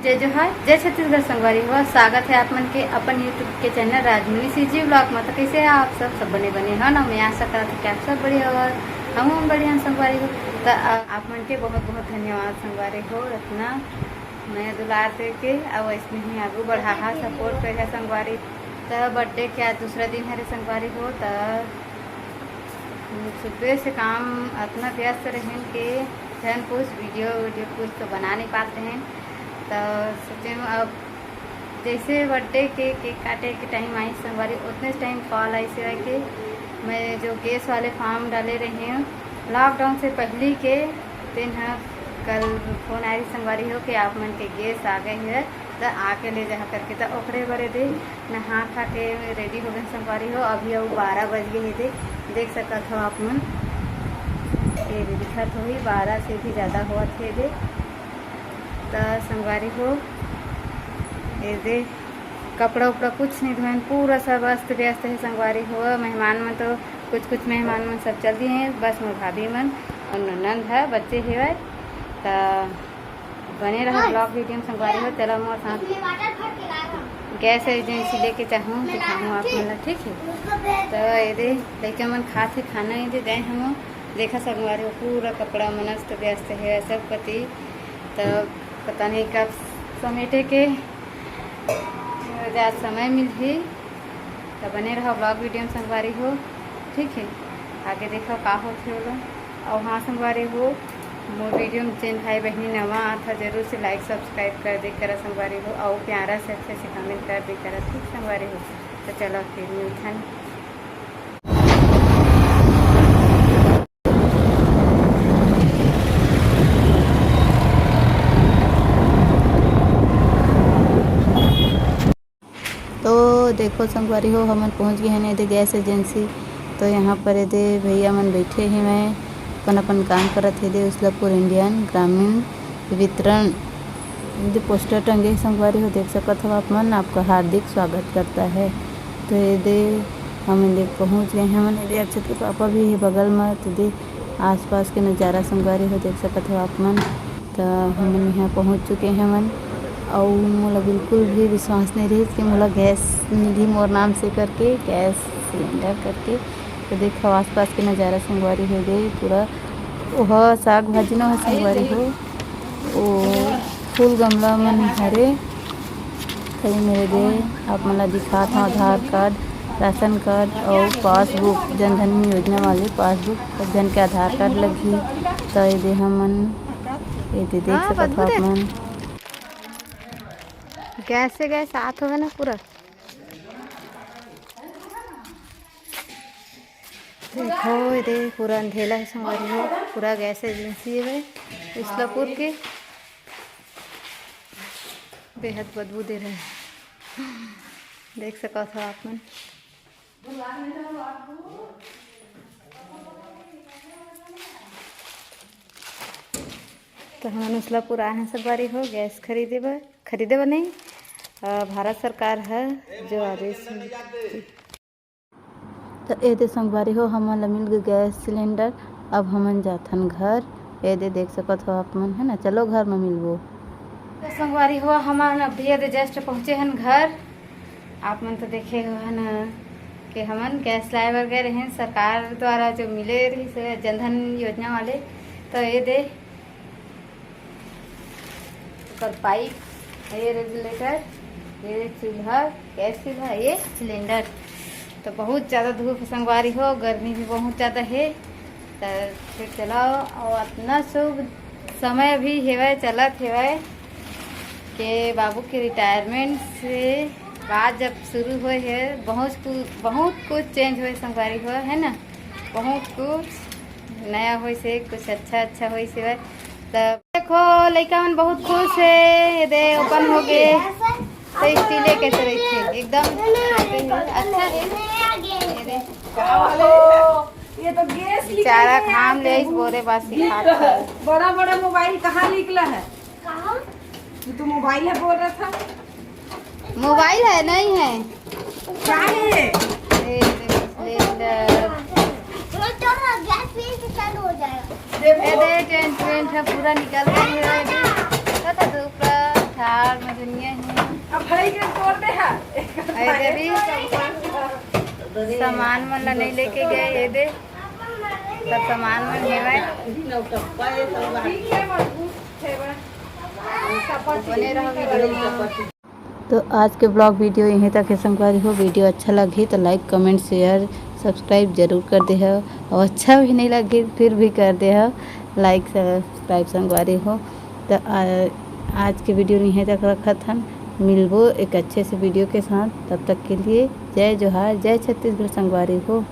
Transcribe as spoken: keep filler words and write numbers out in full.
जय जोहार, जय छत्तीसगढ़ संगवारी हो। स्वागत है आप मन के अपन YouTube के चैनल राजमुनि सीजी ब्लॉग में। तो कैसे हैं आप सब? सब बने बने हो ना? मैं आशा करत हूँ कि आप सब बढ़िया हो। हम बढ़िया हैं संगवारी हो। तो आ, आप मन के बहुत बहुत धन्यवाद संगवारी हो, इतना मया दुलार दे के। अब ऐसे ही आगू बढ़ाहा, सपोर्ट करिहा संगवारी। तो बर्थडे के आज दूसरा दिन हरे संगवारी हो। तो सुबह से काम इतना व्यस्त रहेन के जन कुछ वीडियो वीडियो कुछ तो बना नहीं पाते हैं। तो सोचे अब जैसे बर्थडे के केक काटे के टाइम आई संगवारी, उतने टाइम कॉल आई से कि मैं जो गैस वाले फॉर्म डाले रही हूँ लॉकडाउन से पहले के, तेन ह कल फोन आई संगवारी हो कि आप मन के गैस आ गए है, तो आके ले जा करके। तो ओकरे बरे दे नहा खा के रेडी हो गए संगवारी हो। अभी अब बारह बज गए हे दे, देख सकत हो आप मन, ये दे दिखत होही, बारह से भी ज़्यादा होत हे दे। त संगवारी हो, ये दे कपड़ा उपड़ा कुछ नहीं धोएन, पूरा सब अस्त व्यस्त है संगवारी हो। मेहमान मन तो कुछ कुछ मेहमान मन सब चल दिए हैं, बस मोर भाभी मन और ननंद है, बच्चे हेवय। त बने रहो ब्लॉग वीडियो में संगवारी हो। चलो मोर साथ गैस एजेंसी लेके चाहूँ, दिखाऊँ आप मन ला, ठीक है। तो ये दे लइका मन खात हे खाना, ये दे गए हम, देखा संगवारी हो, पूरा कपड़ा मन अस्त व्यस्त है सब पति। तो पता नहीं कब समेटे के जा समय मिलही। तो बने रहो ब्लॉग वीडियो में संगवारी हो, ठीक है। आगे देखो का होथे ओला। और हाँ संगवारी हो, मोर वीडियो में जेन भाई बहनी नवा आथा, जरूर से लाइक सब्सक्राइब कर दे करा संगवारी हो, और प्यारा से अच्छे से कमेंट कर दे करा, ठीक संगवारी हो। तो चलो फिर मिलथन। तो देखो संगवारी हो, हमन पहुंच गए हैं एदे गैस एजेंसी। तो यहाँ पर एदे भैया मन बैठे हे, मैं अपन अपन काम करत हे दे। उसलापुर इंडियन ग्रामीण वितरण एदे पोस्टर टंगे हे संगवारी हो, देख सकत हो आप मन, आपका हार्दिक स्वागत करता है। तो एदे हमन देख पहुँच गए हैं, हमन एदे अक्षत के पापा भी है बगल में। तो दे आसपास के नज़ारा संगवारी हो, देख सकत हो आप मन। त हमन यहाँ पहुँच चुके हवन, अउ मोला बिल्कुल भी विश्वास नहीं रहिस कि मोला गैस मिलही मोर नाम से करके, गैस सिलेंडर करके। तो देखो आसपास के नज़ारा संगवारी हो गए पूरा, ओह साग भाजी न हो संगवारी हो, ओ फूल गमला मन हरे। कई मेरे दे आप मन ला दिखात हव आधार कार्ड, राशन कार्ड अउ पासबुक, जन धन योजना वाले पासबुक, सब झन के आधार कार्ड लगही। त एदे हमन एदे देख हाँ, सकत हो बदबू आप दे। मन। गैस से गैस साथ होवे ना पूरा। देखो एदे पूरा अंधेला है संगवारी हो, पूरा गैस एजेंसी है उसलापुर के। बेहद बदबू दे रहे हैं, देख सकत हो आप मन। तो हमन उसलापुर आए हैं संगवारी हो गैस खरीदे बर, खरीदे बर नहीं, अ, भारत सरकार है जो आदेश। तो एदे संगवारी हो, हमन ला मिल गे गैस सिलेंडर। अब हमन जाथन घर। एदे देख सकत हो आप मन, है ना। चलो घर में मिलबो। तो संगवारी हो, हमन अभी एदे just पहुँचे हन घर। आप मन तो देखे हो है ना कि हमन गैस लाए बर गए रहेन, सरकार द्वारा जो मिले रहिस हे जनधन योजना वाले। तो एदे ओकर पाइप, ये रेगुलेटर, ये चूल्हा, गैस चूल्हा, ये सिलेंडर। तो बहुत ज़्यादा धूप हे संगवारी हो, गर्मी भी बहुत ज़्यादा हे। तो फिर चलाओ, और इतना शुभ समय भी हेवय, चलत हेवय के बाबू के रिटायरमेंट से बात जब शुरू होए हे, बहुत कुछ, बहुत कुछ चेंज होए संगवारी हो, है ना। बहुत कुछ नया होइस हे, कुछ अच्छा अच्छा होइस हे। तब देखो लइका मन बहुत खुश हे, ये दे ओपन हो गे। तो स्टील के तो रहिथे एकदम छोटे हे, अच्छा हे। ये दे ये तो गैस निकल बेचारा के घाम आते ले हैं। बोरे बासी खात हे। बड़ा बड़ा मोबाइल कहाँ निकला है? ये तो मोबाइल है बोल रहा था। मोबाइल है, नहीं है। क्या है? ये देखो, सिलेंडर। ये तो गैस फिर से चालू हो जाएगा। ए दे, टेंट वेंट है, पूरा निकल गया है। पता तो ऊपर। ठार में दुनिया हे। अब भाई के तोड़ दे हा। अरे देवी, सामान मन ला नहीं लेके गए, ये दे। सब सामान मन हेवय। ठीक हे, मजबूत हे बा। बने रहो वीडियो में। तो आज के ब्लॉग वीडियो यहीं तक हे संगवारी हो। वीडियो अच्छा लगे तो लाइक, कमेंट, शेयर, सब्सक्राइब जरूर कर दे हो, और अच्छा भी नहीं लगे फिर भी कर दे हो लाइक, सब्सक्राइब संगवारी हो। तो आ, आज के वीडियो यहीं तक रखत हन, मिलबो एक अच्छे से वीडियो के साथ। तब तक के लिए जय जोहार, जय छत्तीसगढ़ संगवारी हो।